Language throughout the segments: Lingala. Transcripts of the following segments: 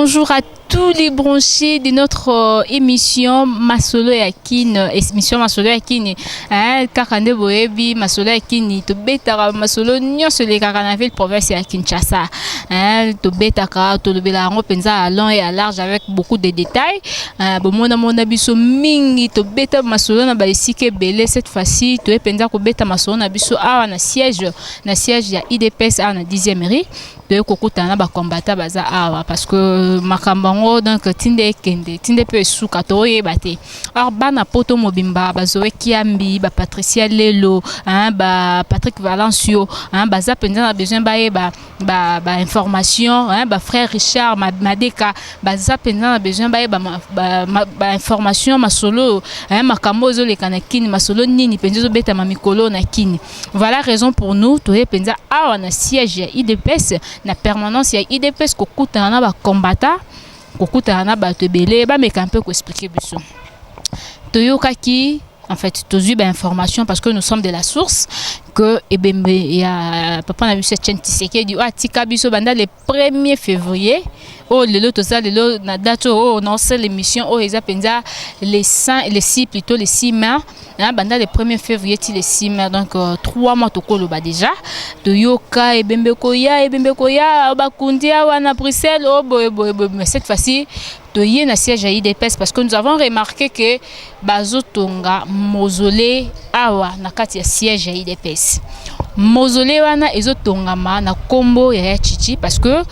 Bonjour à tous les branchés de notre émission Masolo ya Kin, émission Masolo ya Kin, hein, kaka nde boyebi Masolo ya Kin, tobetaka masolo nyonso elekaka na ville province ya Kinshasa, hein, tobetaka, tolobela yango mpenza à long et à large avec beaucoup de détails, hein, bomona mona biso mingi tobeta masolo na ba esika ebele. Cette fois-ci toye mpenza kobeta masolo na biso awa na siège ya UDPS awa na 10e rue. Toye kokutana na bacombattants baza awa parce que makambo yango, donc tinde ekende, tinde mpe esuka, toyeba te. Or bana Poto mobimba, bazoe Kiambi, baPatricia Lelo, hein, baPatrick Valencio, hein, baza mpenza na besoin bayeba bainformation ba, bafrère Richard Madeka baza mpenza na besoin bayeba bainformation ba masolo, hein, makambo ezoleka na Kini, masolo nini mpenza ezobetama mikolo na Kini. Voilà raison pour nous toye mpenza awa na siège ya UDPS, na permanence ya UDPS, kokutana na bacombattants, kokutana na bato ebele bameka mpe koexpliquer biso. Toyokaki, en fait tozwi bainformation parce que nous sommes de la source, que ebembe ya papa na biso Etienne Tshisekedi oyo atika biso banda le 1er février, oyo lelo toza lelo na date oyo naosala émission oyo, eza mpenza le 5, le 6 plutôt, le 6 mai, hein, banda le 1er février ti le 6 mai, donc 3 mois tokoloba déjà. Toyoka ebembe koya, ebembe koya, bakundi awa na Bruxelles, oyo boye boye boye. Mais cette fois-ci toye na siège ya UDPS parce que nous avons remarqué que bazotonga mausolée awa na kati ya siège ya UDPS. Mausolée wana ezotongama na nkombo ya Chichi parce que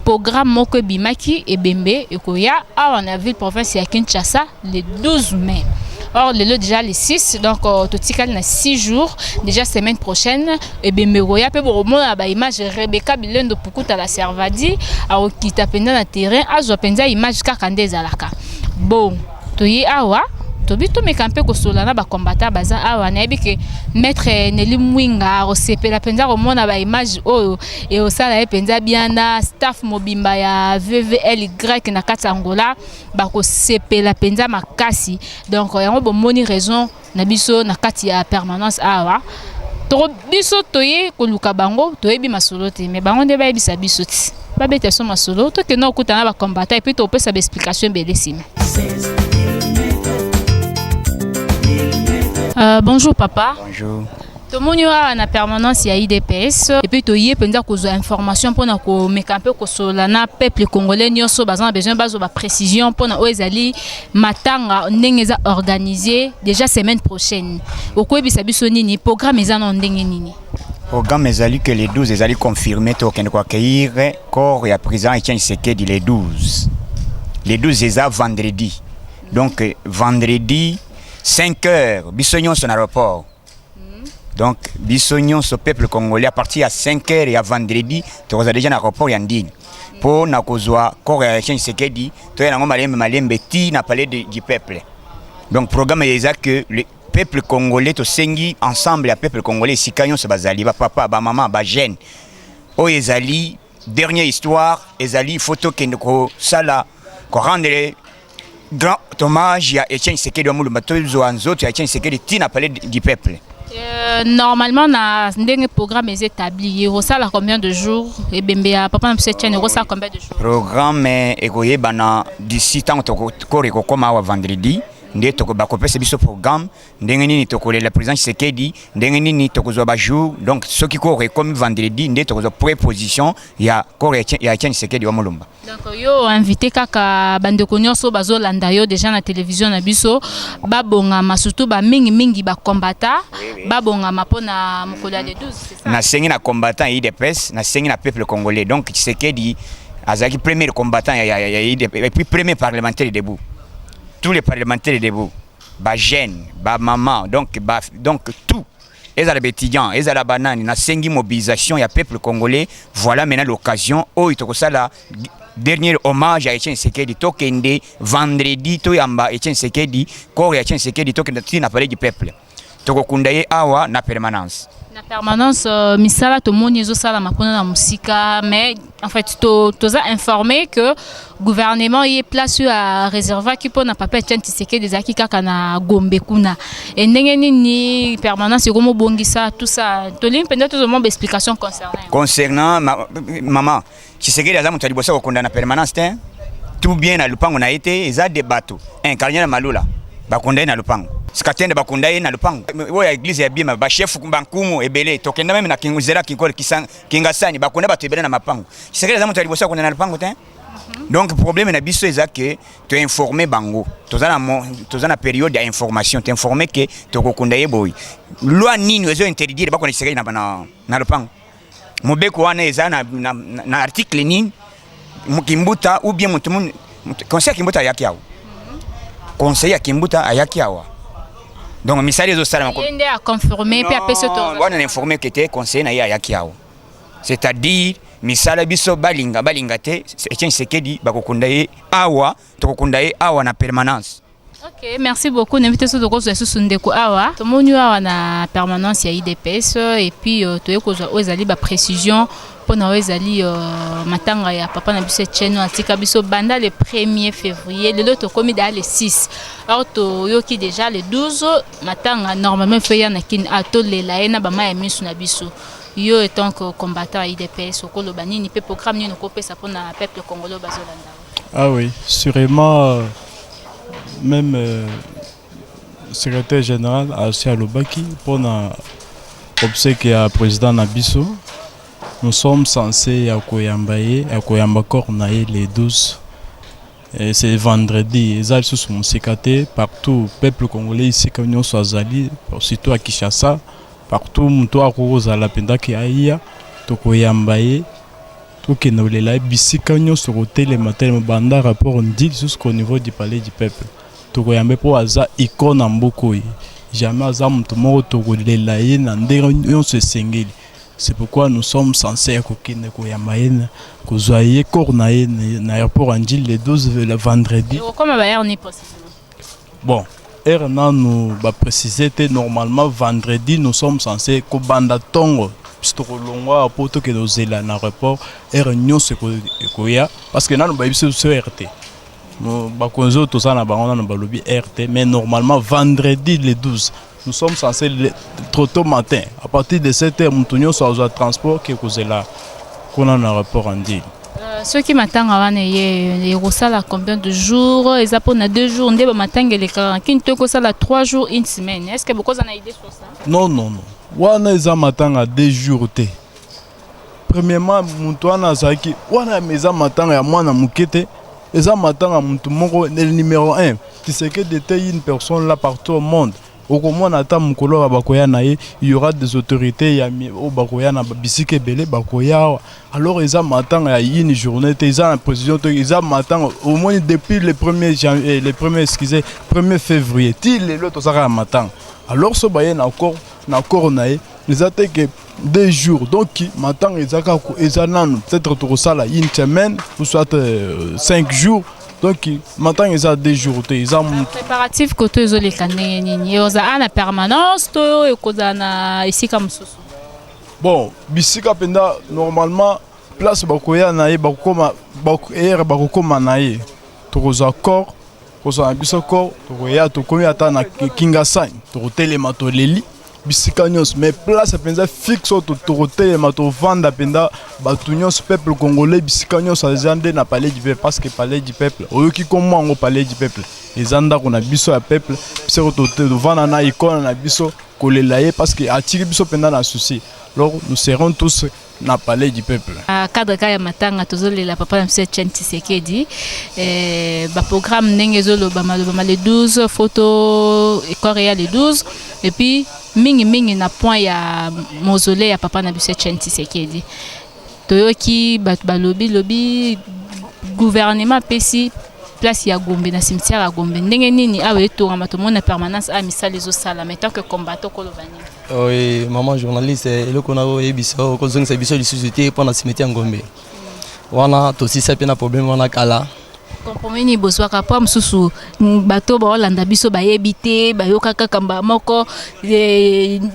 programme moko ebimaki, ebembe ekoya awa na ville province ya Kinshasa le 12 mai. Or lelo déjà le 6, donc totikali na 6 jours. Déjà semaine prochaine ebembe ekoya mpe bokomona baimage. Rebeka Bilendo Pukuta la Servadi akokita mpenza na terrain, azwa mpenza image kaka nde ezalaka. Bon, toye awa, tobi tomeka mpe kosolola na bacombattants baza awa. Nayebi ke maître Neli Mwinga akosepela mpenza komona baimage oyo, ekosala ye mpenza bien, na staff mobimba ya VVLY na kati ya Angola bakosepela mpenza makasi. Donc yango bomoni raison na biso na kati ya permanence awa. To biso toye koluka bango, toyebi masolo te, mais bango nde bayebisa biso ti babeta so masolo. Tokende kokutana na bacombattants et puis topesa baexplication ebele nsima. Bonjour papa. Bonjour. Tomoni awa na permanence ya UDPS et puis toye mpenza kozwa information mpona komeka mpe kosolola na peuple congolais nyonso baza na besoin bazwa baprécision mpona oyo ezali matanga ndenge eza organisé déjà semaine prochaine. Okoyebisa biso nini? Programme eza na ndenge nini? Programme ezali que le 12 ezali confirmé, tokende koaccueillir corps ya président Etienne Tshisekedi le 12. Le 12 eza vendredi. Donc vendredi 5 heures, biso nyonso na aéroport. Donc biso nyonso peuple congolais, à partir ya 5 heures ya vendredi tokozala déjà na aéroport ya Ndjili mpo na kozwa corps ya Etienne Tshisekedi, toya nango malembe malembe ti na palais du peuple. Donc programme eza que le peuple congolais, tosengi ensemble ya peuple congolais esika nyonso bazali, bapapa, bamama, bajeune, oyo ezali dernière histoire, ezali faut tokende kosala korendre grand hommage ya Etienne Tshisekedi wa Mulumba, tozwa nzoto ya Etienne Tshisekedi ti na palais du peuple. Normalement na ndenge programme eza établi, ekosala combien de jours? Ebembe ya papa na biso Etienne ekosala combien de jours? Programme ekoyebana d'ici ntango corps ekokóma awa vendredi, nde bakopesa biso programme ndenge nini tokolela président Tshisekedi, ndenge nini tokozwa bajour. Donc soki corps ekomi vendredi nde tokozwa préposition ya corps ya Etienne Tshisekedi wa Mulumba. Donc yo invité kaka bandeko nyonso bazolanda yo déjà na télévision na biso babongama, surtout bamingimingi bacombattants babongama mpona mokolo ya le 12, c'est ça? Nasengi na combattant ya UDPS, nasengi na peuple congolais. Donc Tshisekedi azalaki premier combattant ya UDPS et puis premier parlementaire debout. Tous les parlementaires debout, bajeune, bamama, donc donc tout, ezala baétudiant, ezala banani, nasengi mobilisation ya peuple congolais. Voilà maintenant l'occasion oyo tokosala dernier hommage à Etienne Tshisekedi. Tokende vendredi, toyamba Etienne Tshisekedi, corps ya Etienne Tshisekedi, tokende ti na palais du peuple, tokokunda ye awa na permanence. Na permanence, misala tomoni ezosalama mpona na mosika, mais en fait toza informé que gouvernement ye place oyo areservaki mpona papa Etienne Tshisekedi ezalaki kaka na Gombe kuna. E ndenge nini permanence ekomobongisa tout ça? Tolingi mpenza tozomona baexplication concernant yango. Concernant mama Tshisekedi, aza moto ya liboso kokunda na permanence te. Tout bien na lupango na ye te. Eza de bato incarné na Malula, bakunda ye na lupango. Sikatende, bakunda ye na lupango oyo ya église ya Bima. Bachef, bankumu ebele, tokenda même na nzela Kinkole, Kingasani, bakunda bato ebele na mapango. Tshisekedi aza moto ya liboso akunda na lupango te. Donc problème na biso eza ke toinforme bango, toza na période ya information. Toinforme ke tokokunda ye boye. Loi nini ezo interdire bakunda Tshisekedi na lupango? Mobeko wana eza na article nini? Kimbuta ou bien moto, conseil ya Kimbuta ayaki awa, conseil ya Kimbuta ayaki awa. Donc misali ezosalama. Ye nde aconfirme mpe apesi? Wana na informe ke te, conseiller na ye ayaki awa. C'est-à-dire misala biso, balinga balinga te, Etienne Tshisekedi bakokunda ye awa, tokokunda ye awa na permanence. Ok, merci beaucoup. Nayebi te so tokozwa lisusu ndeko awa. Tomoni awa na permanence ya UDPS et puis toye kozwa oyo ezali baprécision mpona oyo ezali matanga ya papa na biso Etienne oyo atika biso banda le 1er février. Lelo tokomi daa le 6. Or toyoki déjà le 12 matanga normalement fe ya na Kini atolela ye na bama ya miso na biso. Yo, étant que combattant ya UDPS, okoloba nini mpe programme nini okopesa mpona peuple congolais oyo bazolanda? Ah oui, sûrement, même secrétaire général asi alobaki mpona obsèque ya président na biso. Nous sommes censés ya koyamba ye, ya koyamba corps na ye le 12 et c'est vendredi, eza lisusu mosika te. Partout peuple congolais, esika nyonso azali, surtout à Kinshasa, partout moto akoki kozala mpenzaki aya, tokoyamba ye, tokende kolela ye bisika nyonso, kotelema telema banda rapport ndi lisusu qu'au niveau du Palais du peuple. Tokoyamba mpo aza icône na mboka oyo. Jamais aza moto moko, tokolela ye na ndenge nyonso esengeli. C'est pourquoi nous sommes censés ya kokende koyamba ye, kozwa ye corps na ye na aéroport ya Ndjili le 12, le vendredi. Ekokoma baheure ni précisément? Bon, heure nanu baprécise te. Normalement vendredi nous sommes censés kobanda ntongo, biso tokolongwa mpo tokende kozela na aéroport heure nyonso ekoya, parce que nanu bayebi biso heure te. Bakonzi oyo toza na bango nanu balobi heure te, mais normalement vendredi le 12 nous sommes censés trop tôt matin, à partir de 7 heures, moto nyonso azwa transport ke kozela kuna na aéroport ya Ndjili. Soki matanga wana eye, ekosala combien de jours? Eza mpona 2 jours nde bamatanga elekaka kini to ekosala 3 jours, une semaine? Est ce que bokoza na idée sur ça? Non, non, non, wana eza matanga 2 jours te. Premièrement, moto wana azalaki wana, eza matanga ya mwana moke te, eza matanga ya motu moko le numéro 1. Tshisekedi était une personne là partout au monde. Okomona ata mokolo oyo bakoya na ye, il y aura des autorités ya oyo bakoya na bisika ebele, bakoya awa. Alors eza matanga ya une journée te, eza na précision te. Eza matanga omoni depuis le premier janvier, le premier, excusez, 1er février ti lelo tozalaka ya matanga. Alors so baye na corps na ye, eza te ke 2 jours. Donc matanga eza kaka, eza nanu peut-être tokosala une semaine ou soit 5 jours. Donc matanga eza 2 jours te, eza Préparatif koto ezoleka ndenge nini? Ekozala na permanence to ekozala na esika mosusu? Bon, bisika mpenza normalement place bakoya na ye, bakokoma ere bakokoma na ye, tokozwa corps, kozwa na biso corps, tokoya, tokomi ata na Kingasani, tokotelema, toleli bisika nyonso. Mais place mpenza fixe oyo tokotelema, tovanda mpenza bato nyonso, peuple congolais bisika nyonso aza, nde na Palais du peuple, parce que Palais du peuple, oyoki kombo yango, Palais du peuple eza ndako na biso ya peuple. Biso tovanda na icône na biso, kolela ye, parce que atiki biso mpenza na souci. Alors nous serons tous na Palais du peuple. Cadre kaka ya matanga, tozolela papa na biso Etienne Tshisekedi. Baprogramme ndenge ezolobama lobama, le 12 photo corps ya le 12 et puis mingimingi na point ya mausolée ya papa na biso Etienne Tshisekedi. Toyoki bato balobi lobi gouvernement apesi place ya Gombe, na cimetière ya Gombe. Ndenge nini awa etongama? Tomona permanence awa misala ezosalama. Tant que combattant, koloba nini? Oui, maman journaliste, eloko na oyebisa, okozongisa biso lisusu te mpo na cimetière Ngombe wana. Tosisa mpe na problème wana kala. Compromis nini bozwaka? Mpo mosusu bato baolanda biso bayebi te, bayoka kaka mbala moko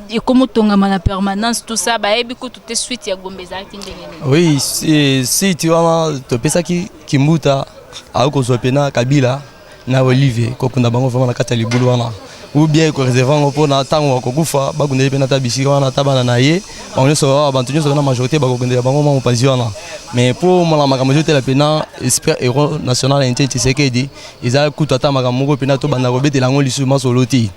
ekomotongama na permanence, tout ça, bayebi kutu te suite ya Gombe ezalaki ndenge nini. Oui, suite wana topesaki Kimbuta, akokozwa mpena Kabila na Olivier, kokunda bango vraiment na kati ya libulu wana. Ou bien koreserve yango mpona ntango akokufa, bakundeli mpe ata bisika wana, ata bana na ye, bango nyonso awa, banto nyonso na majorité bakokendela bango mwa mopanzi wana. Mais mpo mona makambo ezotela mpena esprit héros national ya Etienne Tshisekedi, eza kutu ata makambo moko mpena tobanda kobetela yango lisusu masolo te,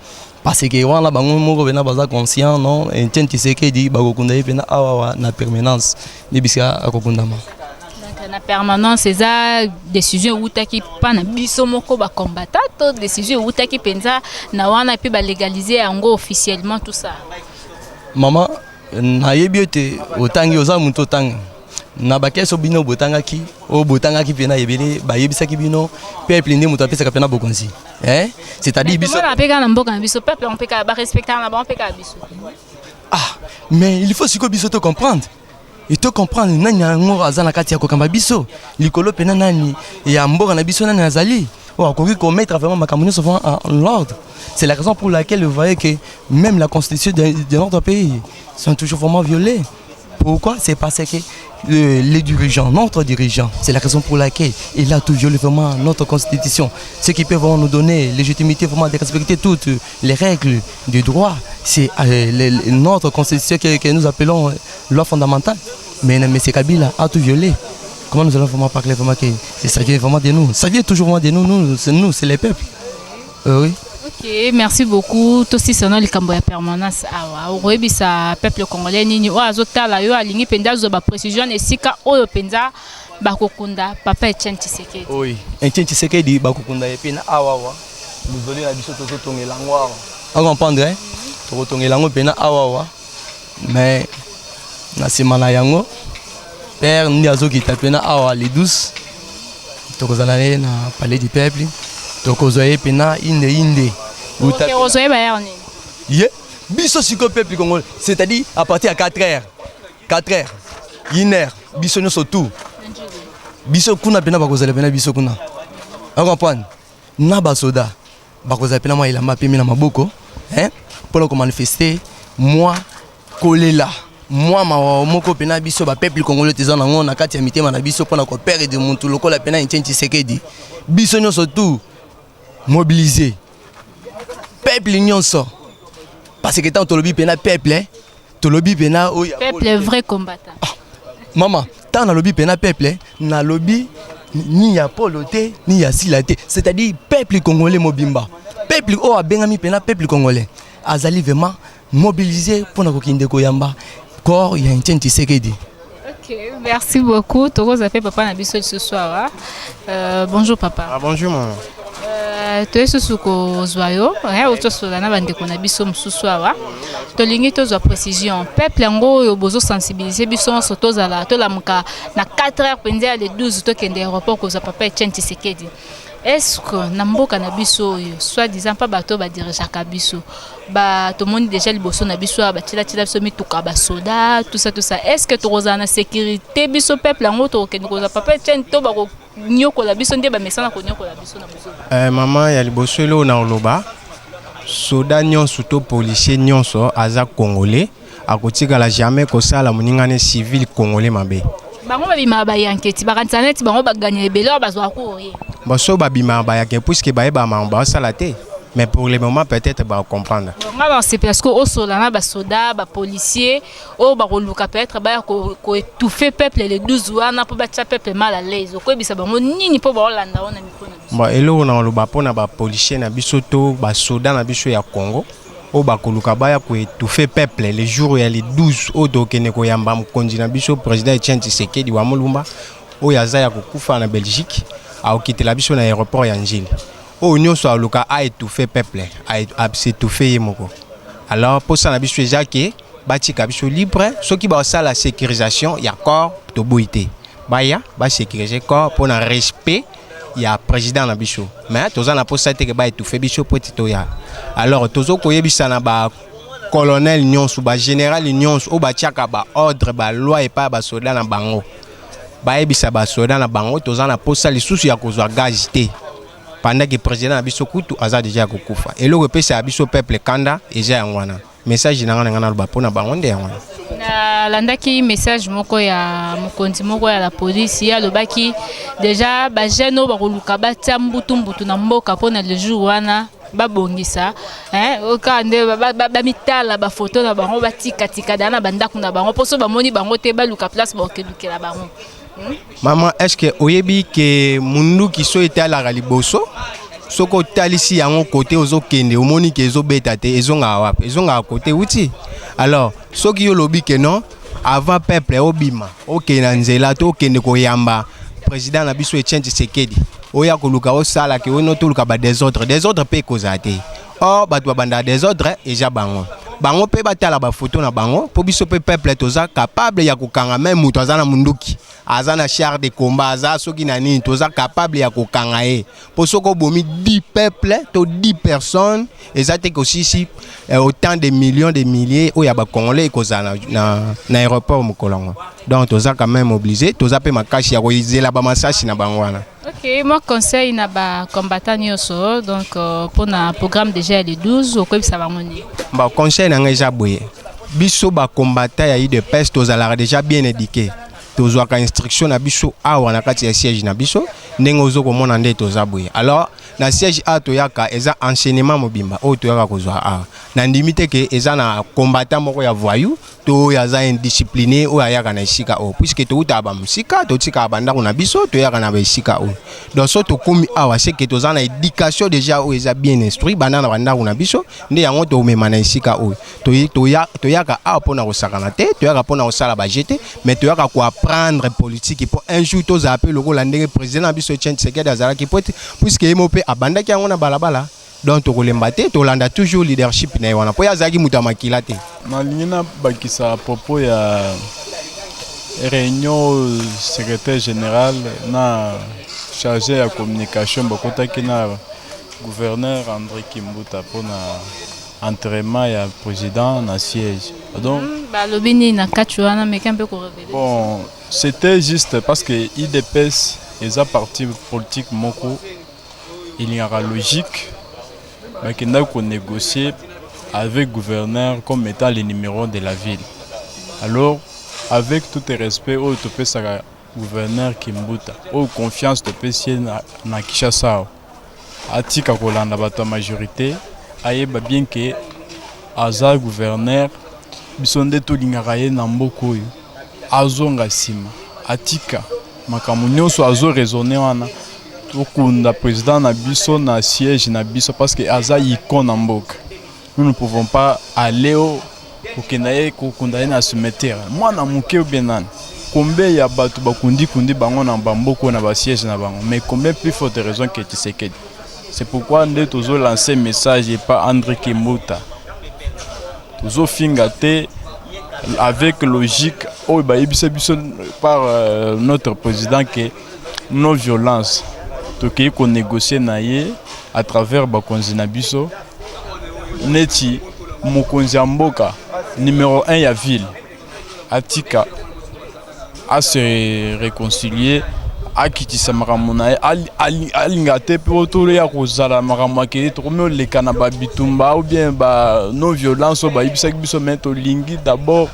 parce que wana bango moko mpena baza conscient. Non, Etienne Tshisekedi bakokunda ye mpena awawa na permanence nde bisika akokundama. Donc na permanence, eza décision eutaki mpa na biso moko bacombattant to décision eutaki mpenza na wana mpe balégaliser yango officiellement, tout ça? Mama, nayebi ete otangi, oza moto otanga na bakese. Bino botangaki, oyo botangaki mpena ebele, bayebisaki bino peuple nde moto apesaka mpena bokonzi, eh? C'est-à-dire biso Tomona mpe kaka na mboka na biso, peuple yango mpe kaka barespectaka na bango mpe kaka biso. Ah, mais il faut sikoyo biso to comprendre et to comprendre nani yango aza na kati ya kokamba biso likolo mpena, nani ya mboka na biso, nani azali oyo akoki komettre vraiment makambo nyonso vraiment en l'ordre. C'est la raison pour laquelle vous voyez que même la constitution de notre pays sont toujours vraiment violées. Pourquoi? C'est parce que les dirigeants, notre dirigeant, c'est la raison pour laquelle il a tout violé vraiment notre constitution. Ce qui peut vraiment nous donner légitimité vraiment de respecter toutes les règles du droit, c'est notre constitution que nous appelons loi fondamentale. Mais M. Kabila a tout violé. Comment nous allons vraiment parler vraiment que ça vient vraiment de nous? Ça vient toujours vraiment de nous, nous, c'est nous, c'est les peuples. Oui. Ok, merci beaucoup. Tosisana likambo ya permanence awa. Okoyebisa peuple congolais nini oyo azotala yo, alingi mpenza azwa baprécision na esika oyo mpenza bakokunda papa Etienne Tshisekedi? Oui, Etienne Tshisekedi bakokunda ye mpe na awa awa, mausolée na biso tozotongela yango awa. Ocomprendre, hein? Tokotongela yango mpe na awa awa, mais na nsima na yango, père nde azokita mpena awa le 12, tokozala na ye na Palais du Peuple, tokozwa ye mpena inde inde. Kozwa ye bayare nini? Ye biso sikoyo peuple congolais, c'est-à-dire à partir ya 4 heures, 4 heures, 1 heure, biso nyonso tout, biso kuna mpena bakozala mpena biso kuna. Ocomprendre, na basoda bakozala mpena mwa elamba pembe na maboko mpona komanifester mwa kolela, mwa mawa moko mpena biso bapeuple congolais toza nango na kati ya mitema na biso mpona koperdre motu lokola mpena Etienne Tshisekedi. Biso nyonso tout mobilisé, peuple nyonso, parce que ntango tolobi mpena peuple, tolobi mpena oyo Peuple vrai combattant. Ah, mama, ntango nalobi mpena peuple, nalobi ni ya polo te, ni ya sila te, c'est-à-dire peuple congolais mobimba, peuple oyo abengami mpena peuple congolais azali vraiment mobilisé mpona kokende koyamba corps ya Etienne Tshisekedi. Ok, merci beaucoup. Tokoza mpe papa na biso lisusu awa. Bonjour papa. Ah, bonjour maman. Toye susu kozwa yo, otosola na bandeko na biso mosusu awa. Tolingi tozwa précision. Peuple yango oyo bozosensibiliser biso nyonso, tozala tolamuka na 4 heures mpenza ya le 12, tokende aéroport kozwa papa Etienne Tshisekedi. Est-ce que na mboka na biso oyo, soit disant mpa bato oyo badirigeaka biso, tomoni déjà liboso na biso awa batielatiela biso mituka, basoda, tout ça, tout ça, est ce que tokozala na sécurité, biso peuple yango tokokende kozwa papa Etienne, to bakonyokola biso nde bamesana konyokola biso na bozoba? Mama, ya liboso eloko na koloba, soda nyonso to policier nyonso aza congolais, akotikala jamais kosala moningane civil congolais mabe. Bango babimaka bayanketi, bakanisa neti bango baganya ebele oyo bazwaka koye. Bon, so babimaka bayake puisque bayeba makambo baosala te, mais pour le moment peut-être bacomprendre. Nga basepela parce que osola na basoda, bapolicier oyo bakoluka peut-être baya koétouffer peuple le 12 wana mpo batia peuple mal à l'aise, okoyebisa bango nini mpo baolanda wana micro na biso? Bon, eloko na koloba mpona bapolicier na biso to basoda na biso ya Congo oyo bakoluka baya koétouffer peuple le jour ya le 12 oyo tokende koyamba mokonzi na biso, président Etienne Tshisekedi wa Molumba, oyo aza ya kokufa na Belgique, akokitela biso na aéroport ya Njili, oyo nyonso aluka aétouffer peuple, as'étouffe ye moko. Alors mposa na biso eza ke batika biso libre. Soki basala sécurisation ya corps, toboyi te, baya basécuriser corps mpona respect ya président na biso, mais toza na mposa te ke baétouffe biso po ete toya. Alors tozokoyebisa na bacolonel nyonso, bagénéral nyonso oyo batiaka baordre, baloi epai ya basoda na bango, bayebisa basoda na bango toza na posa lisusu ya kozwa gaz te pendant que président na biso kutu aza déjà ya kokufa. Eloko epesaka biso peuple kanda eza yango wana. Message na nga na ngai naloba mpona bango nde yango wana. Nalandaki message moko ya mokonzi moko ya la police, ye alobaki déjà bajeune oyo bakoluka batia mbutu mbutu na mboka mpona le jour wana. Babongisa, hein, kaka nde bamitala bafoto na bango, batikatika daa na bandako na bango, mpo so bamoni bango te, baluka place baokelukela bango. Mama, est ce que oyebi ke munduki so etalaka liboso, soki otalisi yango kote ozokende, omoni ke ezobeta te, ezongaka wapi? Ezongaka kote euti. Alors soki yo olobi ke non, avant peuple obima, okende na nzela to okende koyamba président na biso Etienne Tshisekedi, oya koluka osala ke ono toluka badésordre, désordre mpe ekozala te. Or bato babandaka désordre eza bango. Bango mpe batala bafoto na bango, mpo biso mpe peuple toza capable ya kokanga même moto aza na munduki, aza na char de combat, aza soki na nini, toza capable ya kokanga ye. Mpo soki obomi 10 peuple to 10 personnes, eza te kosisi autant de millions de milliers oyo ya bacongolais ekozala na aéroport mokolo yango. Donc toza quand même obligé, toza mpe makasi ya kozela bamasasi na bango wana. Ok, moi conseil na bacombattant nyonso, donc mpona programme déjà ya le 12, okoyebisa bango nini? Ba conseil na ngai eza boye: biso bacombattant ya UDPS tozalaka déjà bien éduqué, tozwaka instruction na biso awa na kati ya siège na biso. Ndenge ozo komona nde toza boye, alors na siège awa toyaka, eza enseignement mobimba oyo toyaka kozwa awa. Nandimi te ke eza na combattant moko ya voyou to oyo aza indiscipliné oyo ayaka na esika oyo, puisque toutaka bamosika, totikaka bandako na biso, toyaka na baesika oyo. Donc so tokómi awa, c'est que toza na éducation déjà oyo eza bien instruit banda na bandako na biso. Nde yango tomema na esika oyo. Toyaka awa mpona kosakana te, toyaka mpona kosala baje te, mais toyaka koapprendre politique mpo un jour tozala mpe lokola ndenge président na biso Etienne Tshisekedi azalaki, po ete puisque ye mo mpe abandaki yango na balabala. Donc tokolemba te, tolanda toujours leadership na ye wana, mpo ye azalaki moto ya makila te. Nalingi nabakisa à propos ya réunion secrétaire général na chargé ya communication bakotaki na gouverneur André Kimbuta mpona enterrement ya président na siège. Donc Balobi nini na kati wana? Meka mpe korévéler. Bon, c'était juste parce que UDPS eza parti politique moko elingaka logique. Bakendaki konégocier avec gouverneur comme étant le numéro de la ville. Alors, avec tout respect oyo topesaka gouverneur Kimbuta, oyo confiance topesi ye na Kinshasa awa, atika kolanda bato ya majorité, ayeba bien ke aza gouverneur, biso nde tolingaka ye na mboka oyo. Azonga nsima, atika makambo nyonso azoraisonner wana, tokunda président na biso na siège na biso, parce que aza icône na mboka. Nous ne pouvons pas aller o kokenda ye kokunda ye na cimetière mwana moke obie nani. Combien ya bato bakundikundi bango na bamboka oyo na basiège na bango? Mais combien plus forte raison que Tshisekedi? C'est pourquoi nde tozolancer message epa André Kimbuta. Tozofinga te, avec logique oyo bayebisa biso par notre président ke non violence. Tokei konégocier na ye à travers bakonzi na biso, neti mokonzi ya mboka numéro 1 ya ville, atika ase réconcilier, akitisa makambo na ye, alinga te mpe toya kozala makambo akei tokomi oleka na babitumba ou bien ba non violence oyo bayebisaki biso. Mais tolingi d'abord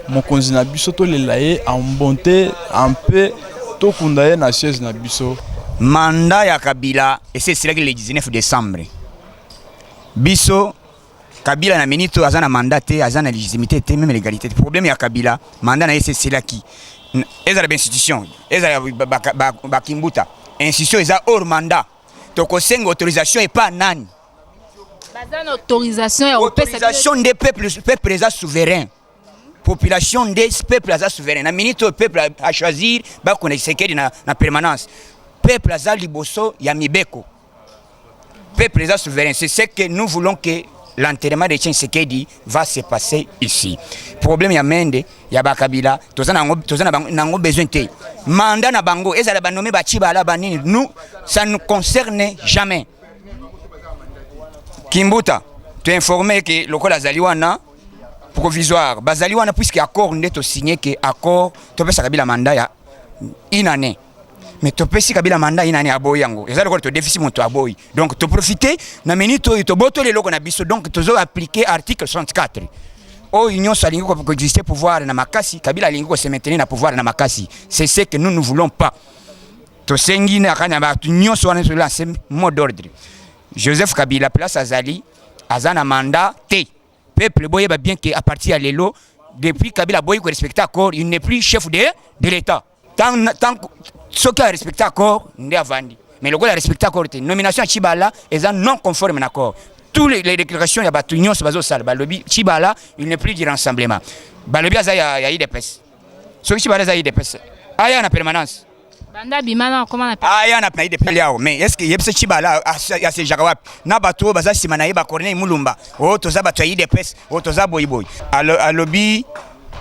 mokonzi na biso tolela ye en bonté, en paix, tokunda ye na siège na biso. Mandat ya Kabila esi esilaki le 19 décembre. Biso Kabila na minute oyo aza na mandat te, aza na légitimité te, même légalité te. Problème ya Kabila, mandat na ye esi esilaki. Ezala bainstitution, ezala bakimbuta, institution eza hors mandat. Tokosenga autorisation epa nani? Baza na autorisation ya kopesa? Autorisation nde peuple. Peuple eza souverain, population nde peuple aza souverain. Na minute oyo peuple achoisir bakona Tshisekedi na permanence. Peuple aza liboso ya mibeko, peuple eza souverain. C'est ce que nous voulons, que l'enterrement de Tshisekedi va se passer ici. Problème ya Mende, ya bakabila, toza nango, toza na bango, nango besoin te. Mandat na bango ezala banome bacibala banini, nous, ça nous concerne jamais. Kimbuta toinforme ke lokola azali wana provisoire, bazali wana puisque accord nde tosigné, ke accord topesa Kabila mandat ya une année. Mais topesi Kabila mandat une année, aboyi yango. Eza lokola todefisi moto aboyi. Donc toprofite na minute oyo, tobotoli eloko na biso. Donc tozo appliquer article 64 oyo nyonso alingi koexiste pouvoir na makasi. Kabila alingi kose maintenir na pouvoir na makasi, c'est ce que nous ne voulons pas. Tosengi na kaka na bato nyonso wana, tolance mot d'ordre. Joseph Kabila place azali, aza na mandat te. Peuple, boyeba bien que à partir ya lelo, depuis Kabila aboyi korespecte accord, il n'est plus chef de l'État. Tant soki arespecte accord nde avandi, mais lokola arespecte accord te, nomination ya Tshibala eza non conforme na accord. Tous les déclarations ya bato nyonso bazosala, balobi Tshibala, il n'est plus du Rassemblement. Balobi aza ya UDPS. Soki Tshibala aza UDPS, aya na permanence. Banda bima na akoma na Aya na UDPS awa, mais est ce que yebisa Tshibala asejaka wapi na bato oyo baza nsima na ye, baCorneille Mulumba oyo toza bato ya UDPS, oyo toza boyiboyi? Alobi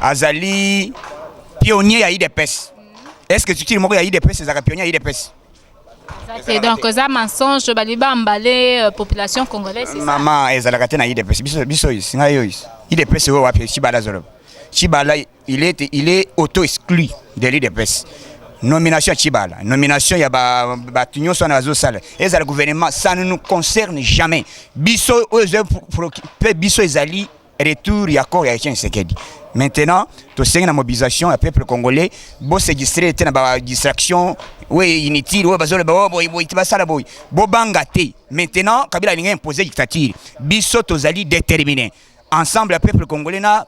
azali pionnier ya UDPS. Est ce que structure moko ya UDPS ezalaka pionnier ya UDPS? Te, donc eza mensonge, balobi bambale population congolaise, c'est ça? Mama, ezalaka te na UDPS. Biso oyo ngai oyo UDPS oyo wapi Tshibala azoloba? Tshibala, il est auto exclu de l'UDPS. Nomination ya Tshibala, nomination ya bato nyonso wana bazosala, ezala gouvernement, ça ne nous concerne jamais. Biso oyo eza mpe biso ezali retour ya corps ya Etienne Tshisekedi. Maintenant tosengi na mobilisation ya peuple congolais, bose distraire te na badistraction oyo inutile oyo bazoloba oyo boye boye te, basala boye, bobanga te. Maintenant Kabila alingi imposer dictature. Biso tozali déterminé, ensemble ya peuple congolais na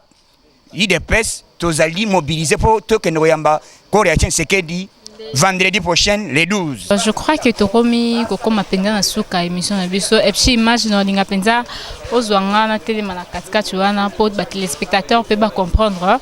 UDPS, tozali mobilisé mpo tokende koyamba corps ya Etienne Tshisekedi vendredi prochain, le 12. Je crois que tokomi kokóma mpenza na suka émission na biso. Et puis image na olinga mpenza ozwa nga na telema na katikati wana mpo batéléspectateur mpe bacomprendre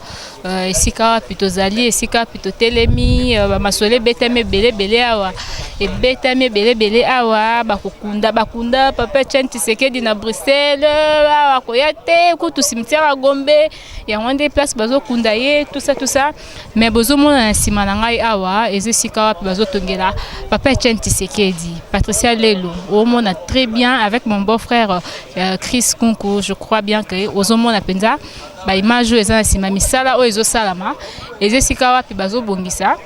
esika wapi tozali, esika wapi totelemi. Bamasolo ebetami ebele ebele awa, ebetami ebele ebele awa. Bakokunda, bakunda papa Etienne Tshisekedi na Bruxelles awa, koya te kutu cimetière ya Gombe, yango nde place bazokunda ye, tout ça, tout ça. Mais bozomona na nsima na ngai awa, eza esika wapi bazotongela papa Etienne Tshisekedi. Patricia Lelo omona très bien avec mon beau frère Chris Kunku. Je crois bien que ozomona mpenza baimage oyo eza na nsima, misala oyo ezosalama, eza esika wapi bazobongisa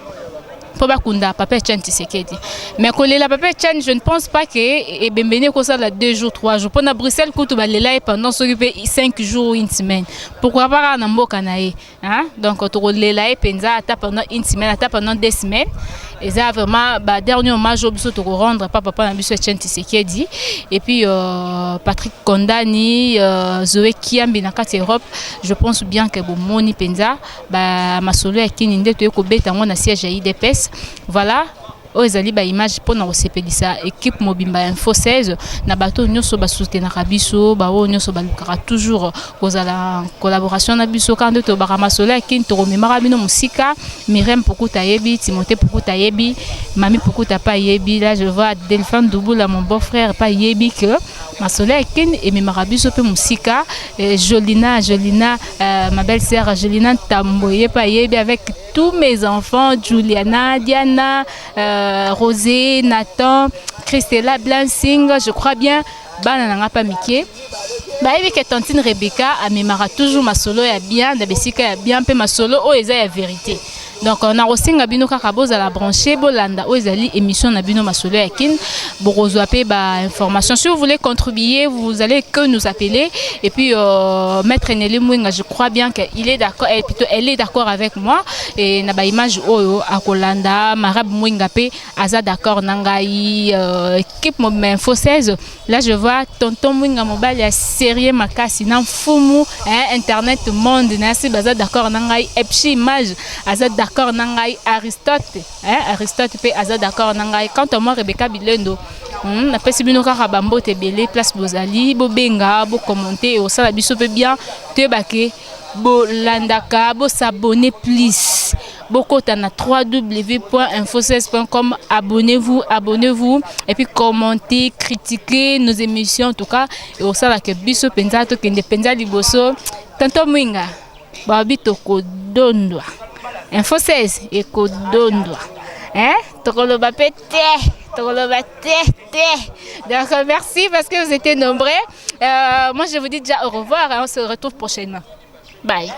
mpo bakunda papa Etienne Tshisekedi. Mais kolela papa Etienne, je ne pense pas que ebembeni ekosala 2 jours, 3 jours. Mpo na Bruxelles kutu balela ye pendant soki mpe 5 jours ou une semaine, pourquoi pas kaka na mboka na ye, hein? Donc tokolela ye mpenza ata pendant une semaine, ata pendant 2 semaines. Eza vraiment badernier hommage oyo biso tokorendre pa papa na biso Etienne Tshisekedi. Et puis Patrick Kondani, Zoé Kiambi na kati ya Europe, je pense bien que bomoni mpenza bamasolo ya kini nde toye kobeta yango na siège ya UDPS. Voilà, oyo ezali baimage mpona kosepelisa équipe mobimba ya Info 16 na bato nyonso basoutenaka biso, baoyo nyonso balukaka toujours kozala collaboration na biso. Kaka nde tobaka, masolo ya kini tokomemaka bino mosika. Mirem Pukuta ayebi, Timothée Pukuta ayebi, Mami Pukuta mpe ayebi. Là je vois Delphin Dubula, mon beau frère, mpe ayebi que masolo ya kini ememaka biso mpe mosika. Jolina, Jolina, ma belle sœur Jolina Ntambo, ye mpe ayebi, avec tous mes enfants, Juliana, Diana, Rosé, Nathan, Christella Blansing. Je crois bien bana na nga pa mike bayebi ke tantine Rebecca amemaka toujours masolo ya bien na besika ya bien mpe masolo oyo eza ya vérité. Donc nakosenga bino kaka bozala branché, bolanda oyo ezali émission na bino Masolo ya Kin. Bokozwa mpe bainformation. Si vous voulez contribuer, vous allez que nous appeler. Et puis maître Nelly Mwenga, je crois bien qu'il est d'accord, plutôt elle est d'accord avec moi. Et na baimage oyo akolanda, Marab Mwenga mpe aza d'accord na ngai, équipe mobima Info 16. Là je vois tonton Mwenga, mobali ya sérieux makasi na mfumu, hein, internet monde nasi baza d'accord na ngai. Epshi image aza d'accord na ngai. Aristote, hein, Aristote mpe aza d'accord na ngai. Quant à moi, Rebecca Bilendo, napesi bino kaka bambote ebele. Place bozali, bobenga, bokommente, osala biso mpe bien, toyebake bolandaka. Bosabonner plus, bokota na www.info16.com, abonnez-vous, abonnez-vous et puis commentez, critiquez nos émissions. En tout cas osalaka biso mpenza tokende mpenza liboso. Tonton Mwinga, babi tokodondwa Info 16 ekodondwa, hein? Tokoloba mpe te, tokoloba te te. Donc merci parce que vous étiez nombreux. Moi je vous dis déjà au revoir et on se retrouve prochainement. Bye.